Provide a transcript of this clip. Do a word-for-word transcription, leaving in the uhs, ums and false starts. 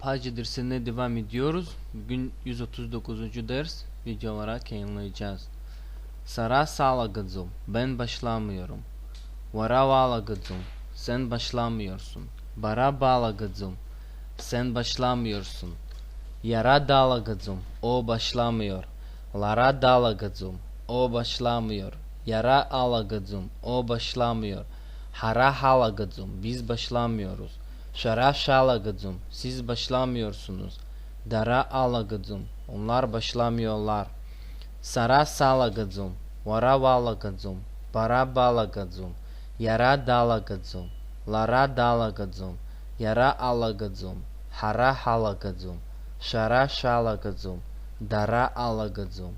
Hadi dersine devam ediyoruz. Bugün yüz otuz dokuzuncu ders, videolara keyifli olacağız. Сара салагаӡом, бен башламыyorum. Уара уалагаӡом, сен башламıyorsun. Бара балагаӡом, сен башламıyorsun. Иара далагаӡом, о башламıyor. Лара далагаӡом, о башламıyor. Иара алагаӡом, о башламıyor. Ҳара ҳалагаӡом, biz başlamıyoruz. Шәара шәалагаӡом, siz başlamıyorsunuz. Дара алагаӡом, onlar başlamıyorlar. Сара салагаӡом, уара уалагаӡом, бара балагаӡом, иара далагаӡом, лара далагаӡом, иара алагаӡом, ҳара ҳалагаӡом, шәара шәалагаӡом, дара алагаӡом.